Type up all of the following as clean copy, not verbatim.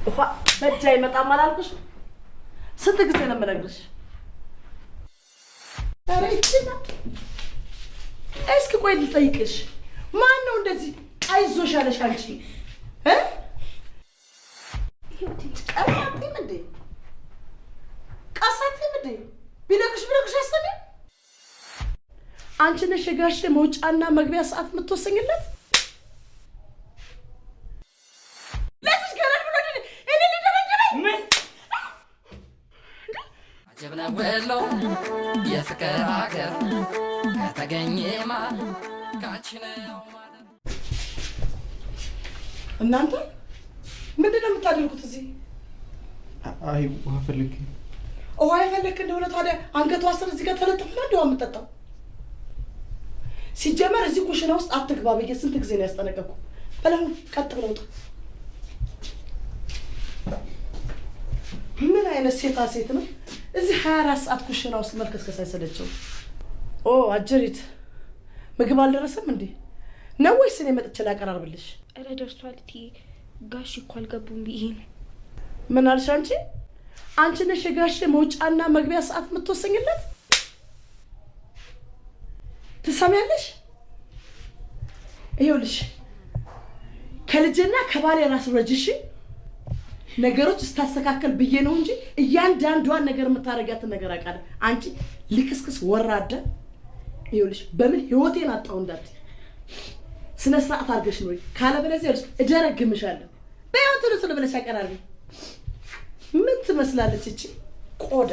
ውሃ በእጅ አይመጣም አላልኩሽ? ስንት ጊዜ ነው የምነግርሽ? ኧረ ይቺ ናት። እስኪ ቆይ ልጠይቅሽ፣ ማን ነው እንደዚህ አይዞሽ ያለሽ አንቺ? እ ቀሳትም እንዴ ቀሳትም እንዴ ቢነግርሽ ቢነግርሽ አሰሚም። አንቺ ነሽ የጋሼ መውጫና መግቢያ ሰዓት የምትወሰኝለት። ለዚህ ገረድ ብሎ እኔ ሊደበድበኝ ምን አጀብ ነው ወሎ የፍቅር አገር ከተገኘማ ካንቺ ነው ማለት። እናንተ ምንድን ነው የምታደርጉት እዚህ? አይ ውሃ ፈልጌ። ውሃ የፈለክ እንደሆነ ታዲያ አንገቷ ስር እዚህ ጋር ተለጥፎ ነው እንደ ውሃ የምጠጣው። ሲጀመር እዚህ ኩሽና ውስጥ አትግባ ብዬ ስንት ጊዜ ነው ያስጠነቀቅኩ። በለው ቀጥ ብለው ውጣ። ምን አይነት ሴታ ሴት ነው እዚህ 24 ሰዓት ኩሽና ውስጥ መልከስከስ አይሰለቸው? ኦ አጀሪት ምግብ አልደረሰም እንዴ ነው ወይስ እኔ መጥቼ ላቀራርብልሽ? ኧረ ደርሷል እትዬ። ጋሽ እኮ አልገቡም ብዬ ነው። ምን አልሽ አንቺ? አንቺ ነሽ የጋሼ መውጫና መግቢያ ሰዓት የምትወሰኝለት? ትሰሚያለሽ? ይኸውልሽ ከልጄና ከባሌ ራስ ውረጅ እሺ። ነገሮች ስታስተካከል ብዬ ነው እንጂ እያንዳንዷን ነገር የምታደርጊያትን ነገር አውቃለሁ። አንቺ ልክስክስ ወራዳ፣ ይኸውልሽ በምን ህይወቴን አጣሁ እንዳትይ። ስነ ስርዓት አድርገሽ ኑሪ፣ ካለበለዚያ ይኸውልሽ እደረግምሻለሁ። በያው ቶሎ ቶሎ ብለሽ አቀራርቢ። ምን ትመስላለች እቺ ቆዳ?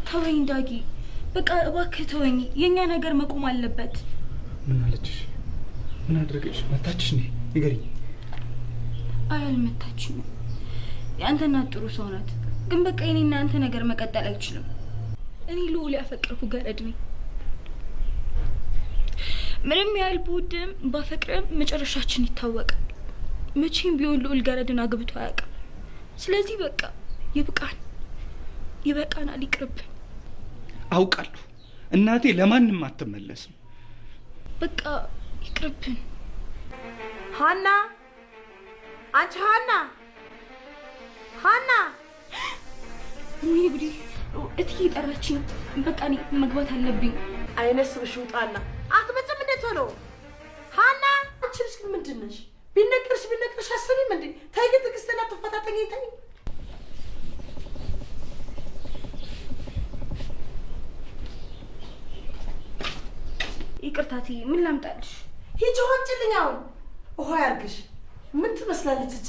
ተወኝ ዳጊ፣ በቃ እባክህ ተወኝ። የኛ ነገር መቆም አለበት። ምን አለችሽ? ምን አደረገች? መታችሽ እንዴ? ንገሪኝ። አይ አልመታችኝም። የአንተ እናት ጥሩ ሰው ናት፣ ግን በቃ የኔና አንተ ነገር መቀጠል አይችልም። እኔ ልዑል ያፈቀርኩ ገረድ ነኝ። ምንም ያህል ብወድም ባፈቅርም መጨረሻችን ይታወቃል። መቼም ቢሆን ልዑል ገረድን አግብቶ አያውቅም። ስለዚህ በቃ ይብቃን፣ ይበቃናል፣ ይቅርብን። አውቃለሁ እናቴ ለማንም አትመለስም። በቃ ይቅርብን። ሀና፣ አንቺ ሀና፣ ሀና! ወይኔ ጉዴ! እትዬ ጠራችኝ። በቃ እኔ መግባት አለብኝ። አይነ ስብሽ ውጣና አትመጭም እንዴ ቶሎ? ሀና፣ አንቺ ልጅ ግን ምንድን ነሽ? ቢነግርሽ ቢነግርሽ አሰሚም እንዴ? ተይ ግን ትዕግስትና ትፈታተኝ። ተይ ይቅርታ እትዬ፣ ምን ላምጣልሽ? ሂጂ ውሃ አምጪልኝ። አሁን ውሃ ያርግሽ። ምን ትመስላለች እቺ?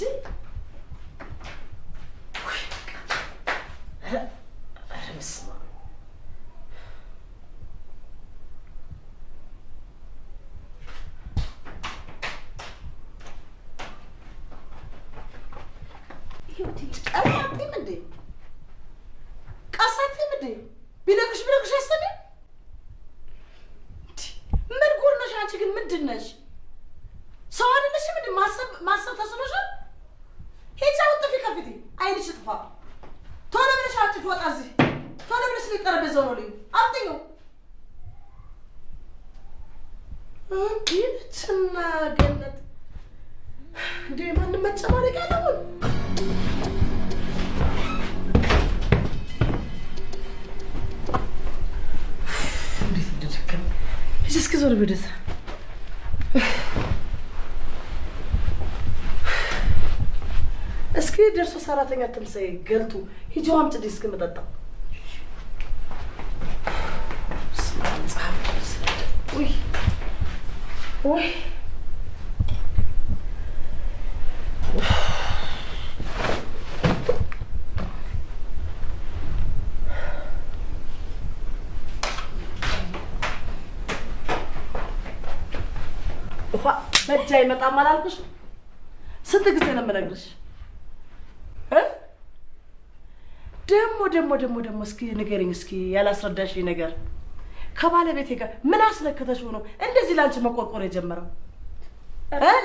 ኧረ በስመ አብ። ቀስ አትይም እንዴ? ቀስ አትይም እንዴ? ቢነግርሽ ቢነግርሽ አሰሚም። ምን ጉድ ነሽ አንቺ ግን ምንድን ነሽ? ሰው አይደለሽም እንዴ? ማሰብ ማሰብ ተስኖሻል? ሂጂ አሁን ጥፊ ከፊቴ፣ አይንሽ ጥፋ። ቶሎ ብለሽ አውጪ ወጣ እዚህ ቶሎ ብለሽ ጠረጴዛው ነው ልዩ አውጪው። እንዲህ ነችና ገነት እንዴ ማንም መጨማለቅ ያለውን እንዴት እንደደከመኝ። ሂጂ እስኪ ዞር በይ ወደዛ። እስኪ ደርሶ ሰራተኛ ትምሰይ ገልቱ። ሂጂ ውሃ አምጪልኝ እስኪ የምጠጣው። ውይ ውይ ውሃ በእጅ አይመጣም አላልኩሽ? ስንት ጊዜ ነው የምነግርሽ? ደግሞ ደግሞ ደግሞ ደግሞ እስኪ ንገሪኝ እስኪ ያላስረዳሽ ነገር ከባለቤቴ ጋር ምን አስነክተሽ ነው እንደዚህ ላንቺ መቆርቆር የጀመረው?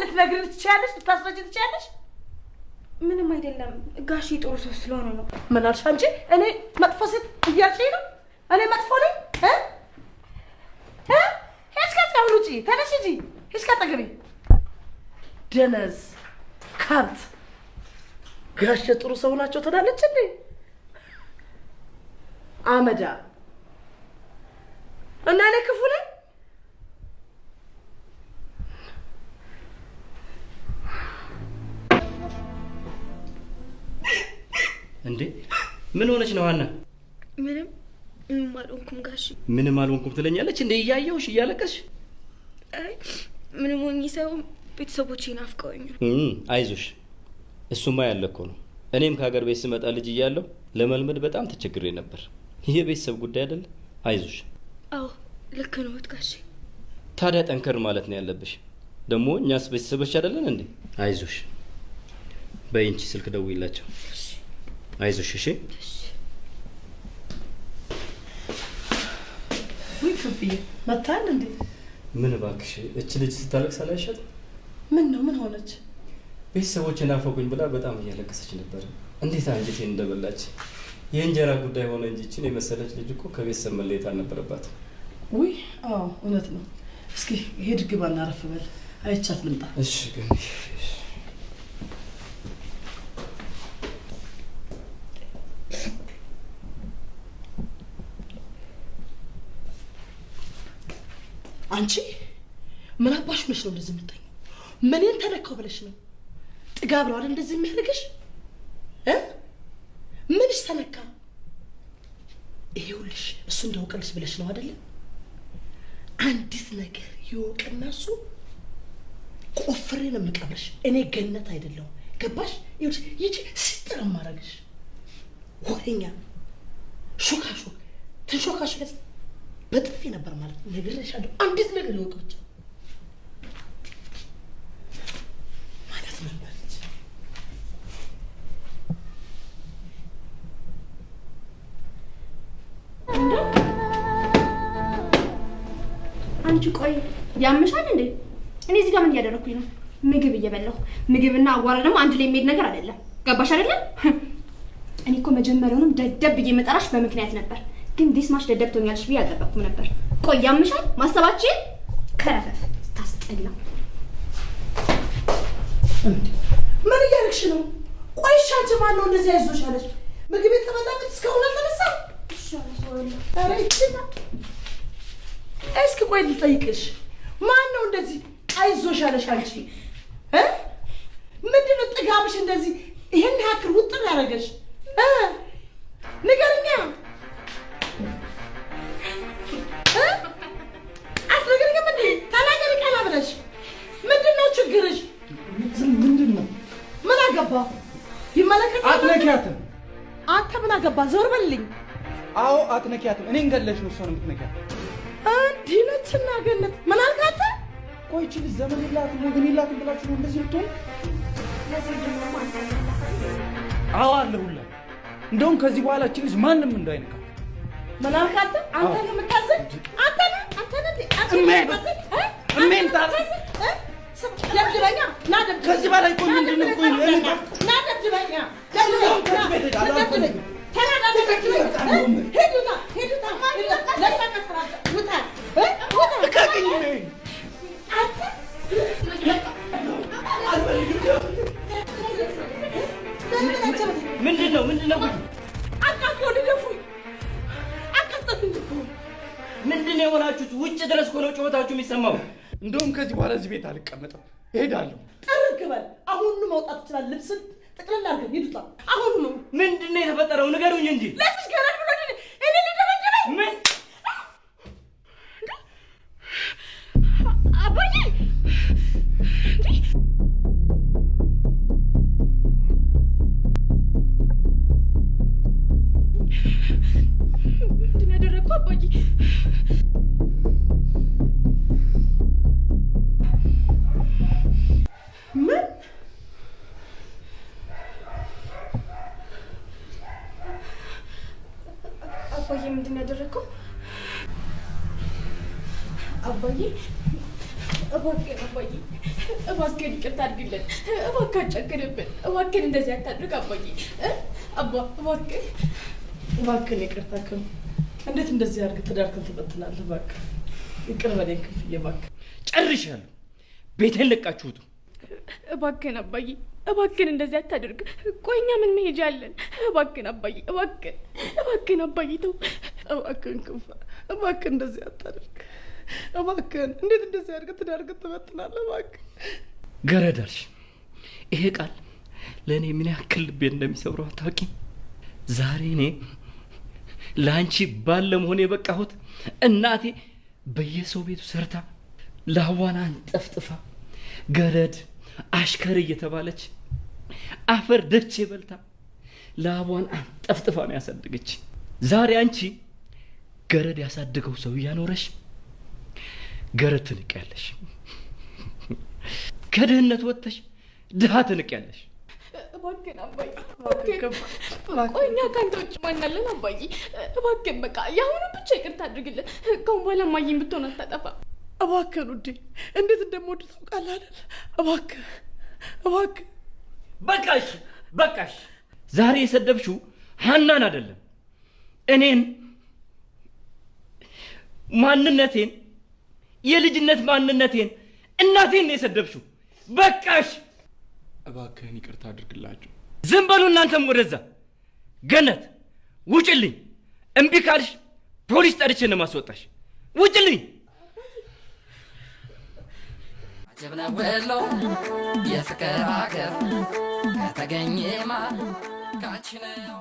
ልትነግሪኝ ትችያለሽ? ልታስረጂ ትችያለሽ? ምንም አይደለም ጋሼ ጥሩ ሰው ስለሆነ ነው። ምን አልሽ አንቺ? እኔ መጥፎ ሴት እያልሽኝ ነው? እኔ መጥፎ ነኝ? እ እ ሂጅ ከዚህ አሁን ውጪ፣ ተነሽ ሂጂ፣ ሂጅ ከአጠገቤ። ደነዝ ከብት። ጋሼ ጥሩ ሰው ናቸው ትላለች እንዴ? አመዳ እና እኔ ክፉ ነኝ? እንዴ ምን ሆነች ነው ሀና? ምንም ምንም አልሆንኩም ጋሼ። ምንም አልሆንኩም ትለኛለች እንዴ? እያየሁሽ እያለቀስሽ። አይ ምንም ሆኜ ሳይሆን ቤተሰቦቼ ናፍቀውኝ ነው። አይዞሽ፣ እሱማ ያለ እኮ ነው። እኔም ከሀገር ቤት ስመጣ ልጅ እያለሁ ለመልመድ በጣም ተቸግሬ ነበር። ይሄ የቤተሰብ ጉዳይ አይደለ? አይዞሽ። አዎ ልክ ነው ጋሼ። ታዲያ ጠንከር ማለት ነው ያለብሽ። ደግሞ እኛስ ቤተሰቦች አይደለን እንዴ? አይዞሽ። በይ እንቺ ስልክ ደውይላቸው። አይዞሽ። እሺ። ውይ ክንፍዬ መታል እንዴ? ምን እባክሽ፣ እች ልጅ ስታለቅስ አላይሻትም? ምን ነው ምን ሆነች? ቤተሰቦቼ ናፈቁኝ ብላ በጣም እያለቀሰች ነበር። እንዴት አንጀቴን እንደበላች። የእንጀራ ጉዳይ ሆነ እንጂ እችን የመሰለች ልጅ እኮ ከቤተሰብ መለየት አልነበረባትም። ውይ አዎ እውነት ነው። እስኪ ሄድ ግባና አረፍ በል፣ አይቻት ልምጣ። እሺ ግን አንቺ ምን አባሽ ሆነሽ ነው እንደዚህ የምታኘው? ምንን ተነካው ብለሽ ነው? ጥጋብ ነው አይደል እንደዚህ የሚያደርግሽ? እ ምንሽ ተነካ? ይኸውልሽ እሱ እንዳውቅልሽ ብለሽ ነው አይደለ? አንዲት ነገር ይወቅና እሱ ቆፍሬ ነው የምቀብርሽ። እኔ ገነት አይደለሁም። ገባሽ? ይኸውልሽ ይቺ ሲጥር ማረግሽ ወሬኛ ሾካሾክ ትንሾካሾክ በጥፊ ነበር ማለት ነው። ነግሬሻለሁ። አንዲት ነገር ይወቅ ብቻ ማለት ነበረች። አንቺ ቆይ ያምሻል እንዴ? እኔ እዚህ ጋር ምን እያደረኩኝ ነው? ምግብ እየበላሁ። ምግብና አዋራ ደግሞ አንድ ላይ የሚሄድ ነገር አይደለም። ገባሽ አይደለም? እኔ እኮ መጀመሪያውንም ደደብ ብዬ መጠራሽ በምክንያት ነበር፣ ግን this much ደደብ ትሆኛለሽ ብዬ አልጠበቅኩም ነበር። ቆይ ያምሻል? ማሰባችን ከረፈፍ ስታስጠላ። እንዴ ምን እያደረግሽ ነው? ቆይ እሺ አንቺ ማነው እንደዚህ አይዞሽ አለሽ? ምግብ የተበላበት እስካሁን አልተነሳም። ኧረ ይችላ እስኪ ቆይ ልጠይቅሽ፣ ማን ነው እንደዚህ አይዞሽ አለሽ አንቺ? እ ምንድን ነው ጥጋብሽ እንደዚህ ይሄን ያክል ውጥር ያደረገሽ? እ ንገሪኛ። እ አትነግሪኝም እንዴ? ተናገሪ ቀና ብለሽ። ምንድን ነው ችግርሽ? ምንድን ነው? ምን አገባ? ይመለከታል። አትነኪያትም። አንተ ምን አገባ? ዞር በልልኝ። አዎ አትነኪያትም። እኔን ገለሽ ነው እሷን የምትነኪያት። እንዲህ ነችና ገነት። ምን አልክ አንተ? ቆይ ይህች ልጅ ዘመን የላትም ወገን የላትም ብላችሁ ነው እንደዚህ ልትሆኑ? አዎ አለሁላ። እንደውም ከዚህ በኋላ ይህች ልጅ ማንም እንዳይነካ። ምን አልክ አንተ? አንተ ነህ የምታዘኝ? አንተ ነህ አንተ ነህ አንተ ነህ እሜን የምታዘኝ? እ? እሜን አንተ ነህ የምታዘኝ? እ? ስም ደብድበኛ። ና ደብድበኛ። ከዚህ በላይ ቆይ ምንድን ነው? ቆይ ና ና ደብድበኛ። ደብድበኝ። ና ደብድበኝ። ተናዳ ደብድበኝ። እ? ሂዱና ሂዱና ለእሷ ከስራ ውጣ እ? ውጣ። ልቀቅኝ! እሜን አንተ ምንድን ነው ምንድን ነው? አቃጥለው ሊደፉኝ አቃጠሉኝ እኮ። ምንድን ነው የሆናችሁት? ውጭ ድረስ እኮ ነው ጩኸታችሁ የሚሰማው። እንደውም ከዚህ በኋላ እዚህ ቤት አልቀመጥም፣ እሄዳለሁ። ጥርግ በል። አሁኑኑ መውጣት ትችላለህ። ልብስን ጥቅልል አድርገህ ሂድ ውጣ። አሁኑኑ። ምንድን ነው የተፈጠረው? ንገሩኝ እንጂ። ለዚች ገረድ ብሎ እኔ ሊደበድበኝ ምን አባዬ ምንድን ነው ያደረግከው አባዬ? ምን አባዬ ምንድን ነው ያደረግከው? አባዬ እባክህን አባዬ እባክህን ይቅርታ አድርግልን። እባክህ አትጨክንብን። እባክህን እንደዚህ አታድርግ አባዬ። አባ እባክህን እባክህን ይቅርታ ክንፍ፣ እንዴት እንደዚህ አድርገህ ትዳርክን ትበትናለህ? እባክህ ይቅር በለኝ ክንፍዬ፣ እባክህ። ጨርሻለሁ። ቤቴን ለቃችሁ ውጡ። እባክህን አባዬ፣ እባክህን እንደዚህ አታድርግ። ቆይ እኛ ምን መሄጃ አለን? እባክህን አባዬ፣ እባክህን፣ እባክህን አባዬ ተው። እባክህን ክንፍ፣ እባክህን እንደዚህ አታድርግ። እባክህን እንዴት እንደዚህ አድርገህ ትዳርክን ትበትናለህ? እባክህ። ገረዳልሽ። ይሄ ቃል ለእኔ ምን ያክል ልቤን እንደሚሰብረው አታውቂም። ዛሬ እኔ ለአንቺ ባል ለመሆን የበቃሁት እናቴ በየሰው ቤቱ ሰርታ ላቧን አንጠፍጥፋ ገረድ አሽከር እየተባለች አፈር ደቼ በልታ ላቧን አንጠፍጥፋ ነው ያሳደገች። ዛሬ አንቺ ገረድ ያሳደገው ሰው እያኖረሽ ገረድ ትንቂያለሽ። ከድህነት ወጥተሽ ድሃ ትንቂያለሽ። እባክህን አባዬ፣ እባክህን። ቆይ እኛ ከአንተ ውጭ ማን አለን አባዬ? እባክህን በቃ የአሁኑን ብቻ ይቅርታ አድርግልን። ከአሁን በኋላ እማዬን ብትሆን አታጠፋም። እባክህን ውዴ፣ እንዴት እንደምወድ ታውቃለህ አይደል? እባክህ፣ እባክህ። በቃሽ፣ በቃሽ። ዛሬ የሰደብሽው ሀናን አይደለም እኔን፣ ማንነቴን፣ የልጅነት ማንነቴን፣ እናቴን ነው የሰደብሽው። በቃሽ። እባክህን ይቅርታ አድርግላቸው። ዝም በሉ እናንተም ወደዛ። ገነት ውጭልኝ። እምቢ ካልሽ ፖሊስ ጠርቼ ነው የማስወጣሽ። ውጭልኝ። አጀብ ነው ወሎ የፍቅር አገር ከተገኘማ ካንቺ ነው።